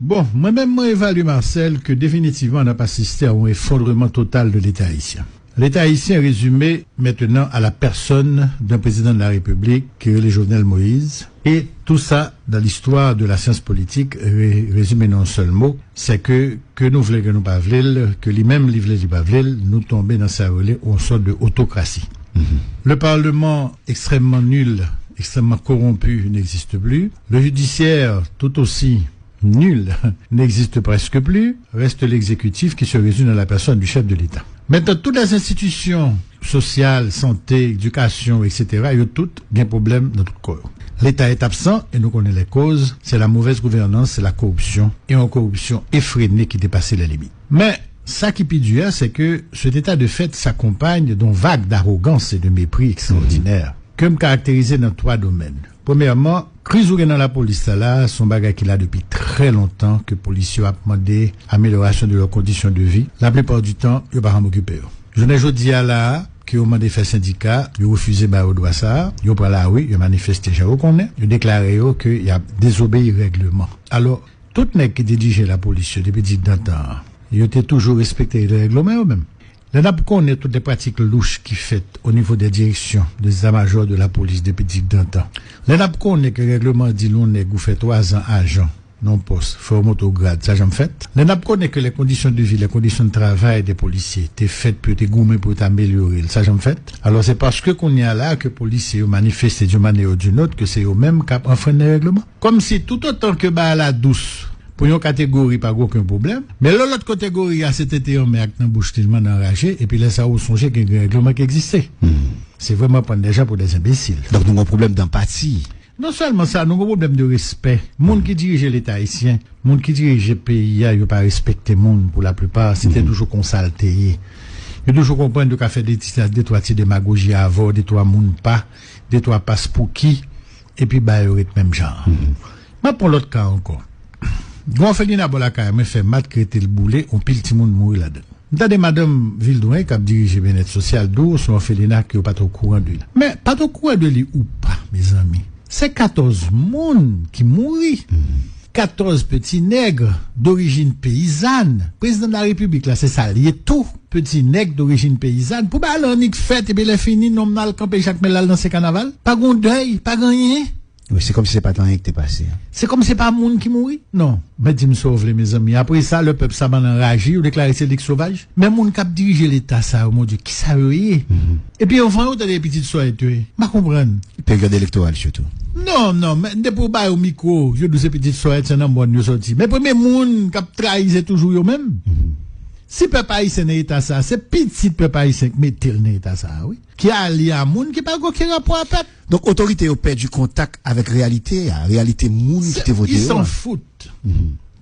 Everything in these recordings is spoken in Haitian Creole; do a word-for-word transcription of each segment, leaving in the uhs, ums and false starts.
Bon, mwen menm, mwen evalye, Marcel, ke definitivman n ap asiste a yon efondreman total de Leta ayisyen. Leta ayisyen rezime mentenan a la pèsòn d'un président de la République ki rele Jovenel Moïse. E tou sa, dan listwa de la syans politik, re- rezime nan yon sèl mo, se ke, ke nou vle, ke nou pa vle l, ke li menm li vle, li pa vle l, nou tonbe nan sa yo rele yon sòt de autocratie. Le Parlement extrêmement nul, extrêmement corrompu n'existe plus. Le judiciaire, tout aussi nul, n'existe presque plus. Reste l'exécutif qui se résume dans la personne du chef de l'État. Maintenant, toutes les institutions sociales, santé, éducation, et cetera, yo tout gen pwoblèm nan tout kò yo. L'État est absent et nous connaissons les causes. C'est la mauvaise gouvernance, c'est la corruption, et une corruption effrénée qui dépasse les limites. Men, sa ki pi di a, se ke cet état de fait s'accompagne d'une vague d'arrogance et de mépris extraordinaire, ke m karakterize nan twa domèn. Premyèman, kriz ou gen nan lapolis la, la, se yon bagay ki la depi trè lontan, ke polisye yo ap mande amélioration de leurs conditions de vie. Laplipa di tan, yo pa janm okipe yo. Jounen jodi a la, ke yo mande fè sendika, yo refize ba yo dwa sa, yo pran lari, yo manifeste jan yo konnen, yo deklare yo ke y ap dezobeyi règleman. Alò, tout nèg ki te dirije lapolis yo depi digdantan an, yo te toujou respekte règleman yo menm. Lè n ap konnen tout lè pratik louch ki fèt o nivo dè direksyon, dè zeta majò de lapolis depi digdantan, lè n ap konnen ke règleman di lè yon nèg ou fè twazan ajan nan yon pòs, fè w monte w grad, sa janm fèt. Lè n ap konnen ke lè kondisyon de vi, lè kondisyon de travay dè polisye te fèt pou yo te goumen pou yo te amelyore l, sa janm fèt. Alò, se paske kounye a la ke polisye yo manifeste d'une manière ou d'une autre ke se yo menm k ap anfrenn règleman. Kòmsi toutotan ke bagay la dous pou yon kategori pa gen okenn pwoblèm, men lè lòt kategori a se tete anmè ak nan bouch li l mann anraje, epi lè sa a ou sonje ke gen règleman ki egziste. Se vrèman pran dè jan pou dè enbesil. Donk nou gen yon pwoblèm danpati. Non sèlman sa, nou gen yon pwoblèm de respè. Moun ki dirije Leta ayisyen, moun ki dirije peyi a, yo pa respekte moun pou laplipa. Se te toujou konsa l te ye. Yo toujou konprann yo ka fè de ti, de twa ti demagoji avè w, de twa moun pa, de twa paspouki, epi bagay yo ret menm jan an. M ap pran lòt ka ankò. Gen yon òfelina bò lakay mwen, fè mat ki rete l boule, yon pil timoun mouri ladan l. M tande madanm Vildwen k ap dirije Byennèt Sosyal di w se yon òfelina ke yo pa t okouran de li. Men, pa t okouran de li ou pa, mezanmi, se katòz moun ki mouri. Katòz peti nèg dorijin peyizàn. Prezidan de la Repiblik la, se sa l ye tou, peti nèg dorijin peyizàn. Pou bagay la annik fèt, epi lè fini, nonm nan al kanpe Jakmèl, l al danse kanaval. Pa gen dèy, pa gen anyen. Wi, se kòmsi se pa t anyen ki te pase. Se kòmsi se pa moun ki mouri. Non, men di m sa w vle, mezanmi. Apre sa, lè pèp sa bann anraje, yo deklare se li k sovaj. Men moun k ap dirije Leta sa yo, mon Dye, kisa yo ye? Epi anvan yo tande pitit sòyèt yo ye. M pa konprann. Peryòd elektoral sitou. Non, non, men depi w ba yo mikwo, yo di w se pitit sòyèt, se nan mòn yo sòti. Men premye moun k ap trayi se toujou yo menm. Si pèp ayisyen nan eta sa, se pitit pèp ayisyen k mete l nan eta sa, wi. Ki alye a moun ki pa gen okenn rapò a pèp. Donk, otorite yo pèdi kontak avèk reyalite a, reyalite moun ki te vote yo a. Ils s'en foutent.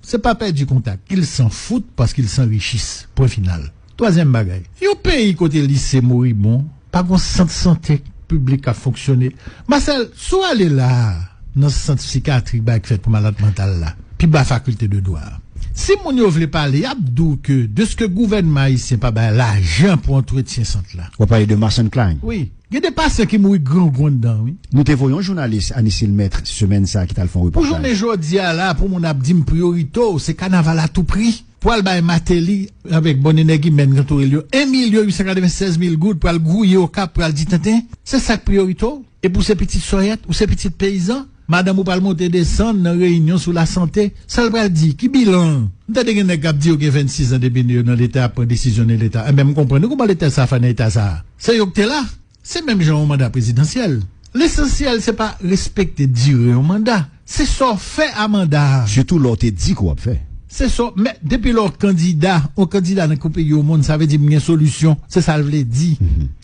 Se pa pèdi kontak. Ils s'en foutent parce qu'ils s'enrichissent. Pwen final. Twazyèm bagay. Yon peyi kote lise moribon, pa gen sant sante piblik k ap fonksyone. Marcel, si w ale la a, nan sant sikatrik, bagay k fèt pou malad mantal la, pi ba fakilte de dwa a. Si moun yo vle pale, y ap di w ke dèske gouvènman ayisyen pa bay lajan pou antretyen sant la. W ap pale de Marson Klein. Wi. Gen de pasyan ki mouri grangou anndan, wi. Nou te voye yon jounalis, Anisil Mèt, semèn sa a ki t al fè yon repòtaj. Pou jounen jodi a la, pou moun ap di m priyorite w, se kanaval a tou pri. Pou al bay Mateli avèk bann nèg imèn k antoure l yo, en milyon uit san katrevennsèz mil goud pou al gouye Okap, pou al di tenten. Se sa k priyorite w? Epi w se pitit sòyèt, ou se pitit peyizan? Madanm ou pral monte desann nan reyinyon sou lasante, sa l pral di? Ki bilan an? M tande gen nèg k ap di yo gen vennsis an depi yo nan Leta, y ap pran desizyon nan Leta. Enben, m konprann nou kòman Leta sa fè nan eta sa a. Se yo k te la. Se menm jan yon manda prezidansyèl. Lesansyèl, se pa respekte dire yon manda. Se sa w fè a manda a. Sitou lè w te di ke w ap fè. Se sa, men depi lè w kandida, yon kandida nan kou peyi yo moun, sa vle di m gen solisyon. Se sa l vle di.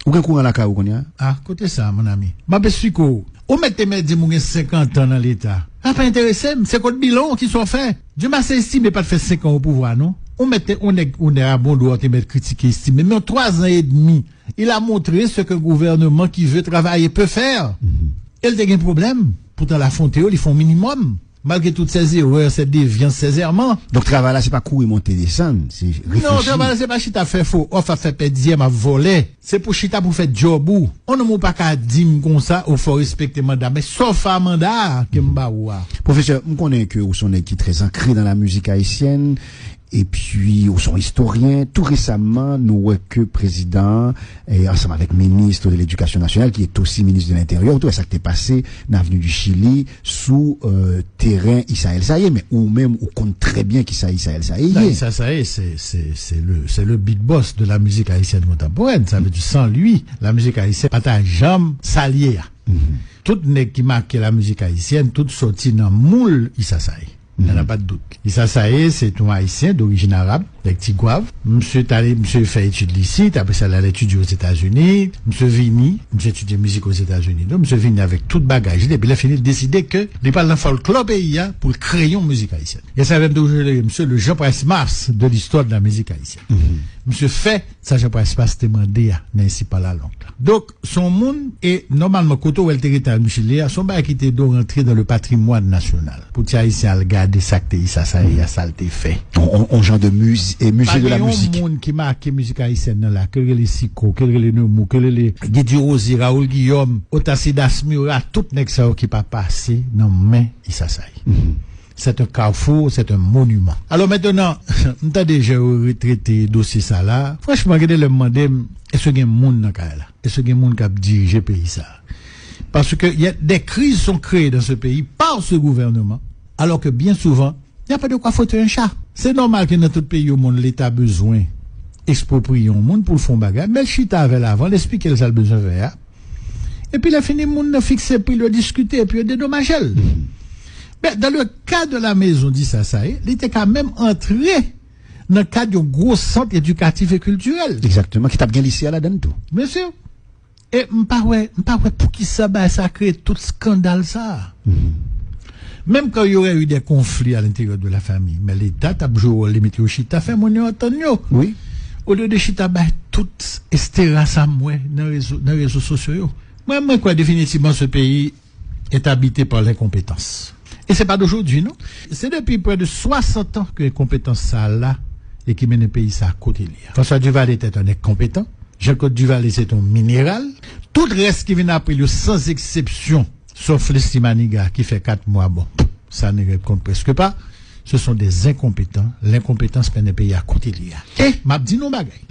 Ou gen kouran lakay ou kounye a? Ah, kote sa, mon ami? M ap esplike w. Ou mèt te mèt di m ou gen senkant an nan Leta. Sa pa enterese m. Se kot bilan w ki sa w fè. Dumasse Estimé pa t fè senk an o pouvwa, non. Ou mèt te, yon nèg, yon nèg a bon dwa, w te mèt kritike Estimé. Men yon twazan edmi, il a montré ce qu'un gouvernement qui veut travailler peut faire. E l te gen pwoblèm. Poutan l afwonte yo, li fè yon minimòm. Malgré toutes ses erreurs, ses déviances, ses errements. Donk travay la se pa kouri monte desann, se reflechi. Non, travay la se pa chita ap fè fo òf, ap fè pèdi, ap vòlè. Se pou chita pou fè djòb ou. On nonm ou pa ka di m konsa, ou fò respekte manda. Men sa w fè a manda a ke m ba ou a. Pwofesè, m konnen ke ou se yon nèg ki trè ankre nan la mizik ayisyèn. Epi, ou se yon istoryen. Tou resaman, nou wè ke prezidan an, ansanm avèk minis de ledikasyon nasyonal, ki est aussi ministre de l'Intérieur, ou te wè sa k te pase nan Avenue du Chili, sou teren Isaël Saye. Men ou menm, ou konn trè byen kisa Isaël Saye ye. Isaël Saye, c'est le big boss de la musique haïtienne contemporaine. Ça veut dire, sans lui, la musique haïtienne pa ta janm sa l ye a. Tout nèg ki make la mizik ayisyèn, tout sòti nan moul Issa Saye. Il n'y en a pas de doute. Issa Saye, se yon Ayisyen dorijin arab, nèg Tigwav. Misye t ale, misye fè etid li isit, apre sa l al etidye Ozetazini. Misye vini, misye etidye mizik Ozetazini. Donk, misye vini avèk tout bagaj li, epi lè fini, l deside ke li pral nan fòlklò peyi a pou l kreye yon mizik ayisyèn. E sa fè m toujou rele misye le Jean Price Mars de l'histoire de la musique haïtienne. Misye fè sa Jean Price Mars te mande a nan Ainsi parla l'oncle la. Donk, se yon moun, e nòmalman, kote w wè l te rete a Michili a, se yon bagay ki te dwe rantre dans le patrimoine national. Pou ti Ayisyen al gade sa k te Issa Saye a, sa l te fè. On, on, on genre de musée, et musée de la musique. Pa gen yon moun ki make mizik ayisyèn nan la, ke l rele Siko, ke l rele Neumou, ke l rele Guy Durosier, Raoul Guillaume, Otacide Asmura, tout nèg sa yo ki pa pase nan men Issa Saye. C'est un carrefour, c'est un monument. Alò, mentnan, m tande jan yo retrete dosye sa la. Franchman, gen de lè m mande m, èske gen moun nan kay la? Èske gen moun k ap dirije peyi sa a? Parce que y a, des crises sont créées dans ce pays par ce gouvernement, alors que bien souvent, il n'y a pas de quoi fouetter un chat. Se nòmal ke nan tout peyi au monde, Leta bezwen ekspropriye yon moun pou l fè yon bagay, men l chita avè l avan, l eksplike l sa l bezwen fè a. Epi lè fini, moun nan fikse pri l, yo diskite, epi yo dedomaje l. Men dans le cas de la maison d'Issa Saye, li te ka menm antre nan kad yon gwo sant edikatif e kiltirèl. Egzakteman, ki t ap gen lise a ladan l tou. Byen si. E m pa wè, m pa wè poukisa bagay sa kreye tout skandal sa. Menm quand il y aurait eu des conflits à l'intérieur de la famille, men Leta t ap jwe wòl li, mete yo chita, fè moun yo antann yo. Wi. Olye de chita bay tout estera sa m wè nan rezo, nan rezo sosyo yo. Mwen, mwen kwè definitivman ce pays est habité par l'incompétence. Et c'est pas d'aujourd'hui, non. C'est depuis près de soixante ans que enkonpetans sa la e ki mennen peyi sa kote li a. François Duvalier était un incompétent. Jean-Claude Duvalier, c'est un minéral. Tout rès ki vin apre l yo, sans exception, sauf Leslie Manigat ki fè kat mwa, bon, sa ne répond presque pas. Ce sont des incompétents. L'incompétence mennen peyi a kote li a. E m ap di nou yon bagay.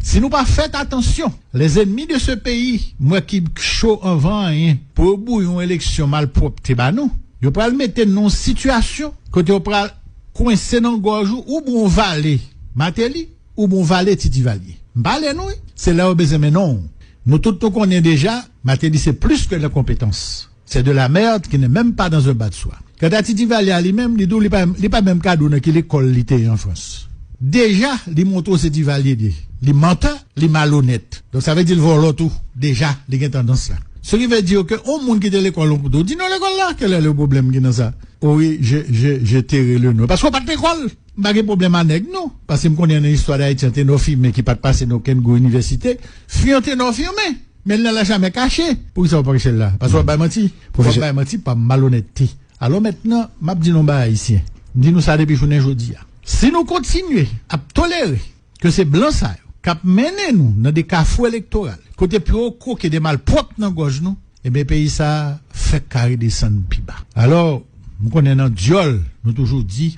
Si nou pa fèt atansyon, les ennemis de ce pays, m wè ki cho anvan anyen, pou yo bouyi yon eleksyon malpwòpte ba nou, yo pral mete n nan yon sitiyasyon kote yo pral kwense nan gòj ou, ou bon vale Martelly, ou bon vale Ti Divalye. M pale nou, wi. Se la yo bezwen mennen w. Nou tout nou konnen deja, Martelly se plus que l'incompétence. C'est de la merde qui n'est même pas dans un bas de soie. Kanta Ti Divalye a li menm, li di w li pa, li pa menm ka di w nan ki lekòl li te ye an Frans. Deja, li montre w se Divalye li ye. Li mantè, li malonèt. Donk, sa vle di l vòlò tou. Deja, li gen tandans la. Ce qui veut dire que yon moun ki te lekòl yon kote, w di non lekòl la, quel est le problème ki nan sa? O wi, je, je, je tairai le nom. Paske w pa t lekòl. M pa gen pwoblèm a nèg non, paske m konnen nan istwa Dayiti an tenò fimen ki pa t pase nan okenn gwo inivèsite, fi an tenò fimen. Men l nan la jamè kache. Poukisa w pa kache l la? Paske w ap bay manti. W ap bay manti pa malonètte. Alò mentnan, m ap di nou yon bagay Ayisyen. M di nou sa depi jounen jodi a. Si nou kontinye ap tolere ke se blan sa yo k ap mennen nou nan de kafou elektoral, kote pou yo kwoke de malpwòp nan gòj nou, ebyen peyi sa a fèk ka redesann pi ba. Alò, m konnen nan dyòl, nou toujou di,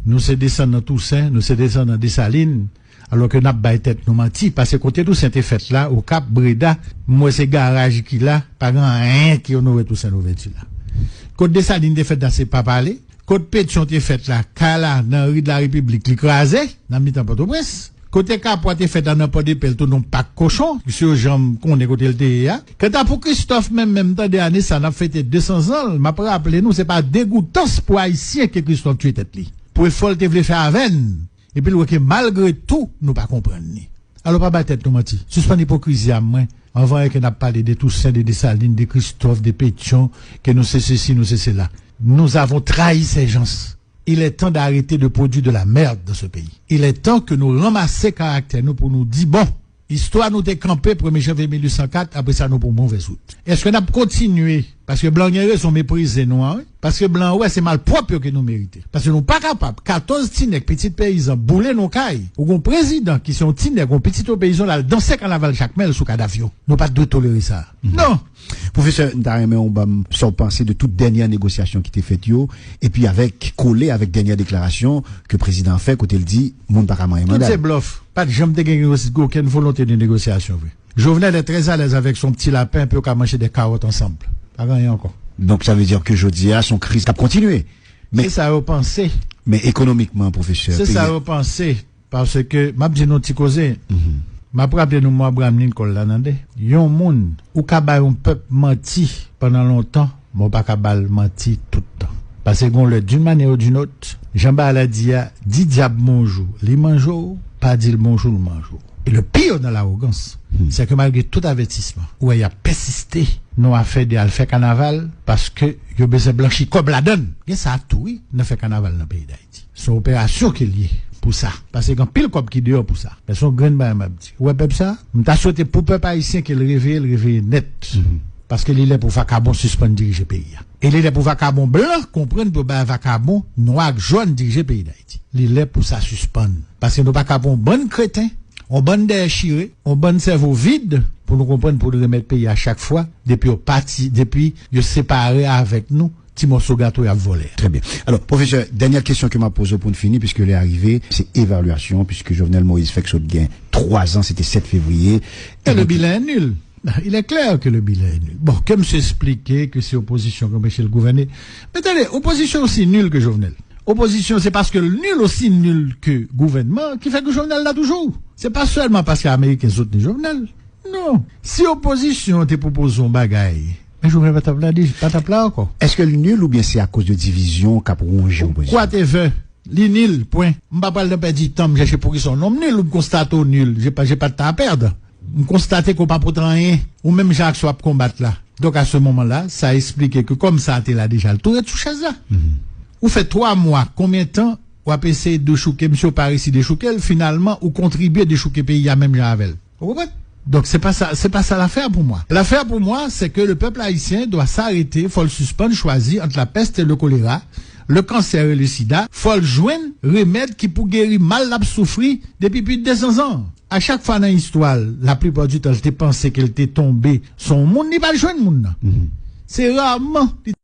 nou se desandan Tousen, nou se desandan Desalin, alò ke n ap bay tèt nou manti, paske kote Tousen te fèt la, Okap, Breda, m wè se garaj ki la, pa gen anyen ki onore Tousen Louvèti la. Kot Desalin te fèt la, se pa pale. Kot Petyon te fèt la, kay la, nan ri de la Repiblik, li kraze, nan mitan Pòtoprens. Kote Kapwa te fèt la, nan Pòdepè, l tounen yon pak kochon, se yo jan m konnen kote l te ye a. Kanta pou Kristòf menm, menm tande ane sa, n ap fete de san zan l, m ap raple nou, se pa degoutans pou Ayisyen ke Kristòf tiye tèt li. Pou efò l te vle fè avè n. Epi l wè ke malgre tou, nou pa konprann li. Alò pa bay tèt nou manti. Sispann ipokrizi a mwen. Anvan ke n ap pale de Tousen, de Desalin, de Kristòf, de Petyon, ke nou se sesi, nou se sela. Nous avons trahi ces gens. Il est temps d'arrêter de produire de la merde dans ce pays. Il est temps que nou ranmase karaktè nou pou nou di, bon, istwa nou te kanpe premye janvye mil uit san kat, apre sa nou pran yon movèz wout. Èske n ap kontinye Paske blan gen rezon meprize nou an, wi. Paske blan wè se malpwòp yo ke nou merite. Paske nou pa kapab, katòz ti nèg, pitit peyizan, boule nou kay. Ou gon prezidan ki se yon ti nèg, yon pitit yon peyizan, l al danse kanaval Jakmèl sou kadav yo. Nou pa t dwe tolere sa. Non. Pwofesè, m ta renmen ou ban m sa w panse de tout dènyè negosyasyon ki te fèt yo, epi avèk, kole avèk dènyè deklarasyon ke prezidan an fè, kote l di moun pa ka manyen manda l. Tout se blòf. Pa t janm te gen okenn volonte de negosyasyon vre. Jovenel est très à l'aise avec son petit lapin, pou yo ka manje des carottes ensemble. Pa gen anyen ankò. Donk sa vle di ke jodi a se yon kriz k ap kontinye. Se sa yo panse. Men ekonomikman, pwofesè, se sa yo panse. Paske m ap di nou ti koze. M ap raple nou mo Abraham Lincoln la, tande. Yon moun, ou ka bay yon pèp manti pandan lontan, men ou pa ka ba l manti tout tan. Paske gon lè, d'une manière ou d'une autre, jan bagay la di a, di dyab bonjou, li manje w, pa di l bonjou, l manje w. E le pire nan lawogans, se ke malgre tout avètisman, ou wè y ap pèsiste nan afè de al fè kanaval, paske yo bezwen blanchi kòb ladann. Gen sa tou, wi, nan fè kanaval nan peyi Dayiti. Se yon operasyon ke l ye pou sa. Paske gen anpil kòb ki deyò pou sa. Men se yon grenn bagay m ap di. Ou wè pèp sa? M ta swete pou pèp ayisyen ke l reveye, l reveye nèt. Paske li lè pou vakabon sispann dirije peyi a. E li lè pou vakabon blan konprann pou bay vakabon nwa ak jòn dirije peyi Dayiti. Li lè pou sa sispann. Paske nou pa ka pou yon bann kreten, yon bann dèyè chire, yon bann sèvo vid pou nou konprann pou nou remèt peyi a chak fwa depi yo pati, depi yo separe avèk nou, ti mòso gato y ap vòlè a. Trè byen. Alò, pwofesè, dènyè kesyon ke m ap poze w pou n fini, piske lè a rive, se evalyasyon, piske Jovenel Moïse fèk sot gen twa zan, se te sèt fevriye. E le bilan est nul. Il est clair que le bilan est nul. Bon, ke misye esplike ke se opozisyon ki anpeche l gouvène. Men tande, opozisyon osi nil ke Jovenel. Opozisyon, se paske l nil osi nil ke gouvènman ki fè ke Jovenel la toujou. Se pa sèlman paske Ameriken soutni Jovenel. Non. Si opozisyon te pwopoze yon bagay, men Jovenel pa t ap la, pa t ap la ankò. Èske l nil oubyen se akoz de divizyon k ap wonje opozisyon? Whatever. Li nil, pwen. M pa pral nan pèdi tan m chèche poukisa yon nonm nil, ou m konstate w nil. Je pa, je pa de tan a pèd. M konstate ke w pa pote anyen. Ou menm jan ak sa w ap konbat la. Donk, a se moman la, sa esplike ke kòm sa te la deja, l tou ret sou chèz la. Ou fè twa mwa, konbyen tan w ap eseye dechouke misye, w pa resi dechouke l, finalman, ou kontribye dechouke peyi a menm jan avè l. Ou konprann? Donk, se pa sa, se pa sa lafè pou mwen. Lafè pou mwen, se ke le pèp ayisyen dwa s'arrêter, fò l sispann chwazi ant la peste e le kolera, le kansè e le sida, fò l jwenn remèd ki pou geri mal l ap soufri depi plis de dezan zan. A chak fwa nan istwa l, laplipa di tan, l te panse ke l te tonbe sou yon moun, li pa t jwenn moun nan. Se raman li